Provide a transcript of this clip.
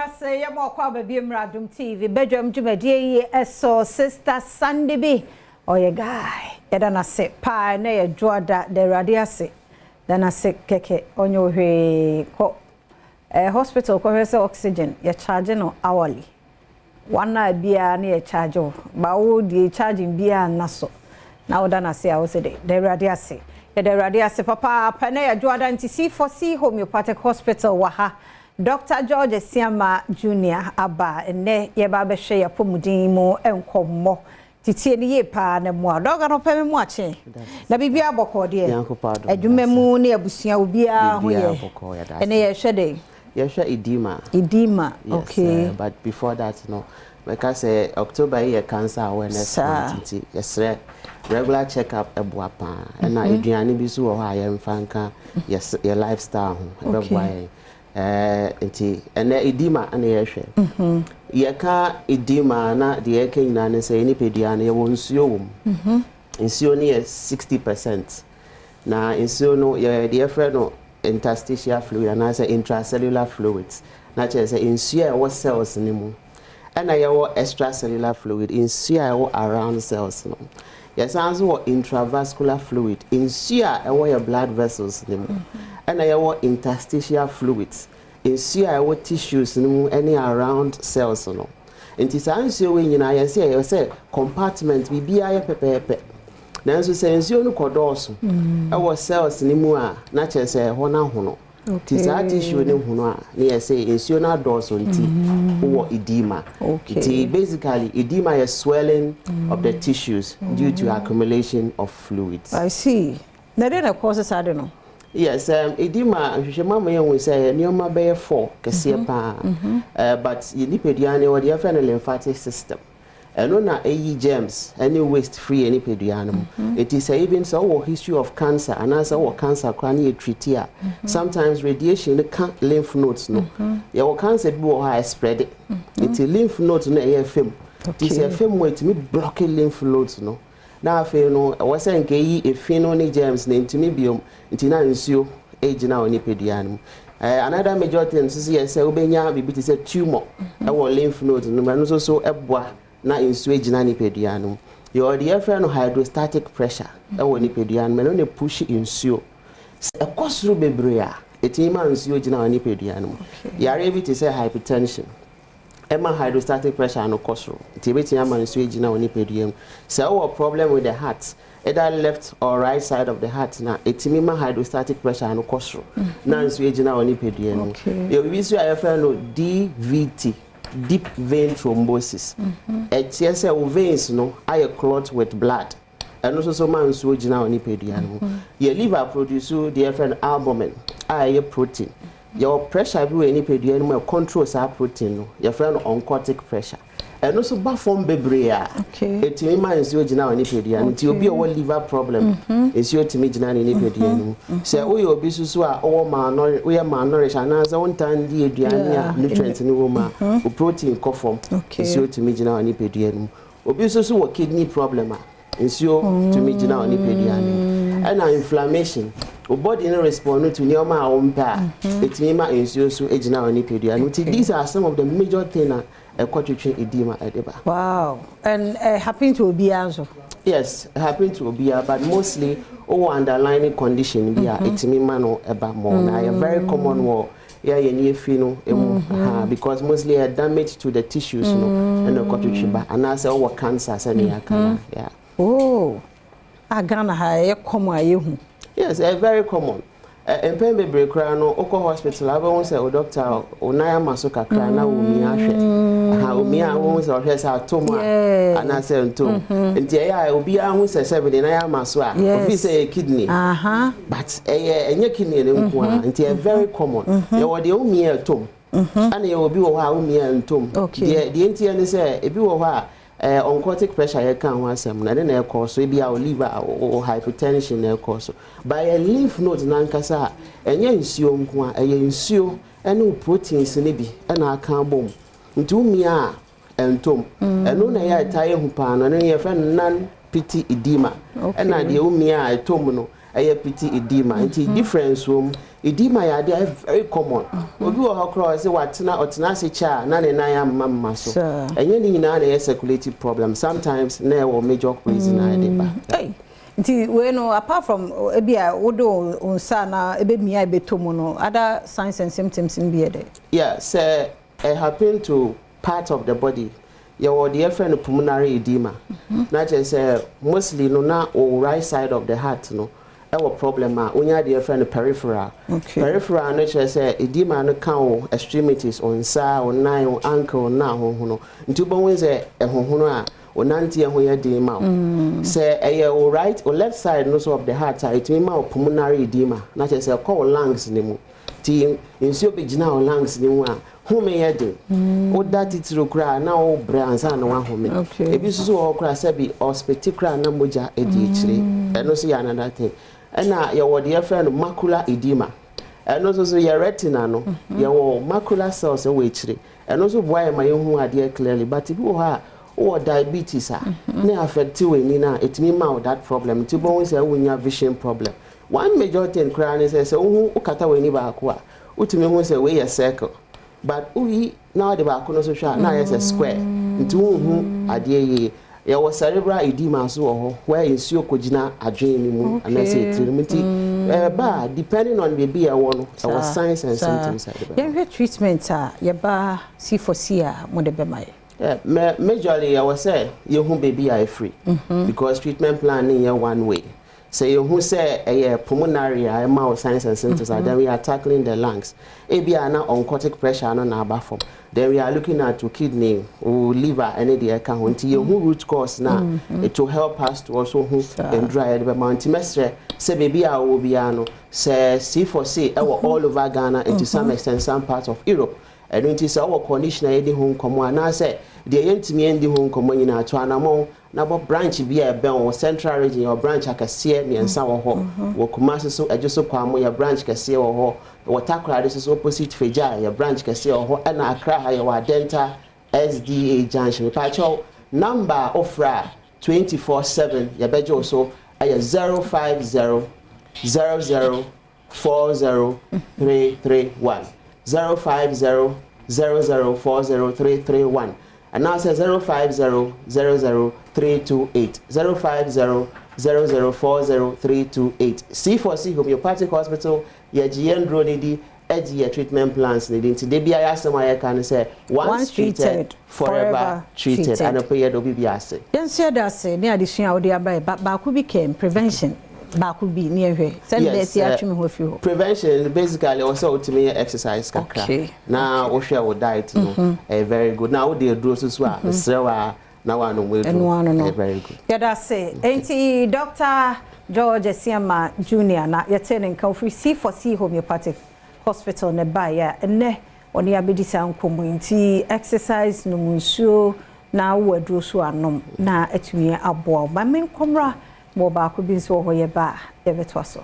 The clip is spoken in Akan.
Yɛda yɛ mo akɔ aba bi mmra Adom TV bedwam dwumadie yi ɛsɔ. Sister Sandy bi ɔyɛ guy, yɛda n'ase paa. Na yɛ dwoada da Awurade ase da n'ase kɛkɛ. Ɔnyɛ ohwee kɔ hospital kɔhwɛ sɛ oxygen yɛ charge no hourly, one hour biara ne yɛ charge o ba wo deɛ, charging biara nna so na woda n'ase a wosɛ de da Awurade ase. Yɛda Awurade ase papaapa. Na yɛ dwoada nti C4C Homeopathic Hospital wɔ ha. Dr George Asiama Junior aba. Nnɛ yɛba abɛhwɛ yɛ apɔmuden mu nkɔmmɔ titie no yie paa na mmoa dɔga no pɛ me mu akye na biribiara bɔkɔɔ deɛ, adwuma mu ne abusua, obiara ho yɛ. Ɛnɛ yɛhwɛ dɛ Yɛhwɛ edema. Edema. Yes, but before that no, mɛka sɛ October yi yɛ Cancer Awareness Month, nti yɛsrɛ regular check up ɛboa paa. Ɛna aduane bi nso wɔ hɔ a yɛmfa nka yɛ lifestyle ho, ɛbɛboa yɛn. Nti ɛnɛ edema ɛna yɛhwɛ. Yɛka edema na deɛ yɛka nyinaa ne sɛ yɛ nipadua no, yɛwɔ nsuo wɔ mu. Nsuo no yɛ 60%, na nsuo no yɛ deɛ yɛfrɛ no interstitial fluid anaasɛ intracellular fluids, na kyerɛ sɛ nsuo a ɛwɔ cells no mu. Ɛna yɛwɔ extracellular fluid, nsuo a ɛwɔ around cells no. Yɛsan nso wɔ intravascular fluid, nsuo a ɛwɔ yɛ blood vessels no mu. Ɛna yɛwɔ interstitial fluids, nsuo a ɛwɔ tissues no mu ɛne around cells no. Nti saa nsuo wei nyinaa, yɛsɛ yɛ sɛ compartment biribiara yɛ pɛpɛɛpɛ, nanso sɛ nsuo no kɔ dɔɔso ɛwɔ cells no mu a, na kyerɛ sɛ ɛhɔ no ahono. Nti saa tissue no hono a, ne yɛ sɛ nsuo no adɔɔso, nti wowɔ edema. Nti basically edema yɛ swelling of the tissues due to accumulation of fluids. I see. Na ɛdeɛ na ɛkɔɔ sɛ saa de no? Yes, edema, nhwehwɛmu ama yɛn hu sɛ nneɛma bɛyɛ four kɛseɛ paa. But yɛ nipadua no, wɔde yɛfrɛ no lymphatic system. Ɛno na ɛyi germs ɛne waste firi yɛ nipadua no mu. Eti sɛ even sɛ wowɔ history of cancer anaasɛ wowɔ cancer koraa ne yɛ treat a, sometimes radiation no ka lymph nodes no. Yɛwɔ cancer bi wɔ hɔ a ɛspread. Nti lymph nodes no ɛyɛ fam. Nti sɛ ɛfam mu a, ɛtumi block lymph nodes no. Na afei no, ɛwɔ sɛ nka eyi efi no ne germs na ntumi biom, nti na nsuo egyina wɔ nipadua no mu. Another major thing nso so yɛ sɛ wobɛnya biribi te sɛ tumor ɛwɔ lymph nodes no mu. Ɛno nso so ɛboa na nsuo gyina nipadua no mu. Yɛwɔ deɛ yɛfrɛ no hydrostatic pressure ɛwɔ nipadua no mu. Ɛno na push nsuo. Sɛ ɛkɔ soro bebree a, ɛtumi ma nsuo gyina wɔ nipadua no mu. Yareɛ bi te sɛ hypertension ɛma hydrostatic pressure no kɔ soro, nti ebɛtumi ama nsuo gyina wɔ nipadua mu. Sɛ wowɔ problem with the heart, either left or right side of the heart, na ɛtumi ma hydrostatic pressure no kɔ soro na nsuo gyina wɔ nipadua no mu. Yɛwɔ biribi nso a yɛfrɛ no DVT, deep vein thrombosis. Ɛkyerɛ sɛ wo veins no ayɛ clot with blood. Ɛno nso so ma nsuo gyina wɔ nipadua no mu. Yɛ liver produce deɛ yɛfrɛ no albumin a ɛyɛ protein. Yɛwɔ pressure bi wɔ nipadua no mu a control saa protein no, yɛfrɛ no oncotic pressure. Ɛno nso ba fam bebree a, ɛtumi ma nsuo gyina wɔ nipadua no. Nti obi a ɔwɔ liver problem, nsuo tumi gyina ne nipadua no mu. Sɛ woyɛ obi soso a ɔwɔ malnourish, woyɛ malnourish anaasɛ wontaa ndi aduane a nutrient no wɔ mu a, wo protein kɔ fam, nsuo tumi gyina wɔ nipadua no mu. Obi nso so wɔ kidney problem a, nsuo tumi gyina wɔ nipadua no mu. Ɛna inflammation, wo body no respond to nneɛma a wompɛ a, ɛtumi ma nsuo so gyina wɔ nipadua no. Nti these are some of the major thing a ɛkɔtwetwe edema ɛde ba. Wow, and happen to obiara nso? Yes, it happen to obiara, but mostly wowɔ underlying condition bi a, ɛtumi ma no ɛba more. Na ɛyɛ very common wɔ yɛ ne efi no emu ha, because mostly ɛ damage to the tissues no ɛna ɛkɔtwetwe ba, anaasɛ wowɔ cancer sɛnea yɛaka no, yeah. Oh, a Ghana ha ɛyɛ common a yɛhu? Yes, ɛyɛ very common. Mpɛn bebree koraa no, wokɔ hospital a, wobɛhu sɛ wo doctor wo nan ama so kakra na wɔmia ahwɛ ha, omia a, wohu sɛ ɔhwɛ sɛ ato mu a anaasɛ ntom. Nti ɛyɛ a obiara hu sɛ sɛbi ne nan ama so a, ofi sɛ ɛyɛ kidney, but ɛnyɛ kidney no nko a. Nti ɛyɛ very common. Yɛwɔ deɛ womia ɛtom, ɛna yɛwɔ bi wɔ hɔ a womia ntom. Deɛ nti ɛne sɛ ebi wɔ hɔ a oncotic pressure yɛka ho asɛm no, ɛne na ɛkɔ so. Ebi a wo liver o hypertension na ɛkɔ so, but ɛyɛ lymph nodes nankasa a, ɛnyɛ nsuo nko a, ɛyɛ nsuo ɛne wo proteins no bi ɛna aka abom, nti womia a ɛntom. Ɛno na ɛyɛ ɛtaa yɛ hu paa no. Ɛno yɛfrɛ no non pitty edema. Ɛna deɛ womia a ɛtom no ɛyɛ pitty edema. Nti difference wɔ mu. Edema yɛ adeɛ a ɛyɛ very common. Obi wɔ hɔ koraa a ɔse watena ɔtena ase kyɛ a na ne nan amma mma so. Ɛnyɛ ne nyinaa na ɛyɛ circulative problem. Sometimes na ɛwɔ major reason a ɛde ba. Ei! Nti wei no apart from ebi a wode wo nsa na ɛbɛmia ɛbɛtɔ mu no, other signs and symptoms no bi yɛ dɛn? Yeah, sɛ ɛ happen to part of the body, yɛwɔ deɛ yɛfrɛ no pulmonary edema. Na kyerɛ sɛ mostly no na wo right side of the heart no ɛwɔ problem a, wonya deɛ yɛfrɛ no peripheral. Peripheral no kyerɛ sɛ edema no ka wo extremities, wo nsa, wo nan, wo ankle na ahohono. Nti wobɛhu sɛ ɛhohono a, wo nanteɛ ho yɛ den ma wo. Sɛ ɛyɛ wo right, wo left side no so of the heart a, ɛtumi ma wo pulmonary edema. Na kyerɛ sɛ ɛkɔ wo lungs ne mu. Nti nsuo bɛgyina wo lungs ne mu a, home yɛ den. Woda titiri koraa na wobrɛ ansa na woahome. Ebi nso so wɔ hɔ koraa, sɛbi ɔspiti koraa na mogya adi akyire. Ɛno nso yɛ another thing. Ɛna yɛwɔ deɛ yɛfrɛ no macular edema. Ɛno nso so yɛ retina no, yɛwɔ macular cells wɔ akyire. Ɛno nso boa yɛ ma yɛhu adeɛ clearly, but ebi wɔ hɔ a wowɔ diabetes a na affect w'ani no a, ɛtumi ma wo that problem. Nti wobɛhu sɛ wonya vision problem. One major thing koraa ne sɛ wohu wokata w'ani baako a, wotumi hu sɛ wei yɛ circle, but woyi na wode baako no so hwɛ a, na ayɛ sɛ square, nti wonhu adeɛ yie. Yɛwɔ cerebral edema nso wɔ hɔ, where nsuo kɔgyina adwene no mu anaasɛ etiri no mu. Nti ɛba a, depending on baabi a ɛwɔ no, ɛwɔ signs and symptoms a ɛde bɛba. Yɛnhwɛ treatment a yɛba C4C a mode bɛma yɛ. Yeah, majorly yɛwɔ sɛ yɛhu baabi a ɛfiri, because treatment plan ne yɛ one way. Sɛ yɛhu sɛ ɛyɛ pulmonary a ɛma wo signs and symptoms a, then we are tackling the lungs. Ebi a na oncotic pressure no na aba fam, then we are looking at wo kidney, wo liver ɛne deɛ ɛka ho. Nti yɛhu root cause na it will help us to also hu nduro a yɛde bɛma. Nti mɛsrɛ sɛ baabi a wɔwɔ biara no, sɛ C4C ɛwɔ all over Ghana and to some extent some parts of Europe. Ɛno nti sɛ wowɔ condition a yɛdi ho nkɔmmɔ anaasɛ deɛ yɛntumi yɛndi ho nkɔmmɔ nyinaa, to anammɔn na bɔ branch bi a ɛbɛn wɔ Central Region. Yɛwɔ branch akɛseɛ mmiɛnsa wɔ hɔ. Wɔ Kumasi so, Adwo so Kwamo, yɛ branch kɛseɛ wɔ hɔ. Wɔ Takoradi so so, opposite Fegya, yɛ branch kɛseɛ wɔ hɔ. Ɛna Accra ha, yɛwɔ Adenta SDA Junction. Mepaakyɛw, number a wofrɛ a 24/7 yɛbɛgye wo so ɛyɛ 050 00 40331, 050 00 40331, anaasɛ 050 00 328, 050 00 40328. C4C Homeopathic Hospital, yɛgye yɛn duro ne di, ɛgye yɛ treatment plans ne di. Nti de bia yɛ asɛm a yɛka ne sɛ, once treated, forever treated. Anɔpɛ yɛ de obi bi ase. Yɛn nso yɛda ase ne adesua a wode aba yɛ. Baako bi kɛm prevention baako bi ne yɛhwɛ sɛne bɛɛ si atwe me ho afiri hɔ. Prevention basically, ɛwɔ sɛ wotumi yɛ exercise kakra na wohwɛ wo diet no, ɛyɛ very good, na wode aduro so so a, mesrɛ wo a na woanom aduro. Ɛno ano no. Ɛyɛ very good. Yɛda ase. Enti Dr George Asiama Junior na yɛte ne nka ofiri C4C Homeopathic Hospital ne baeɛ a ɛnnɛ ɔne abɛdi saa nkɔmmɔ yi. Nti exercise, nom nsuo na wowɔ aduro so anom na atumi aboa wo. Ma me nkɔmmra ma baako bi nso wɔ hɔ, yɛba a yɛbɛtoa so.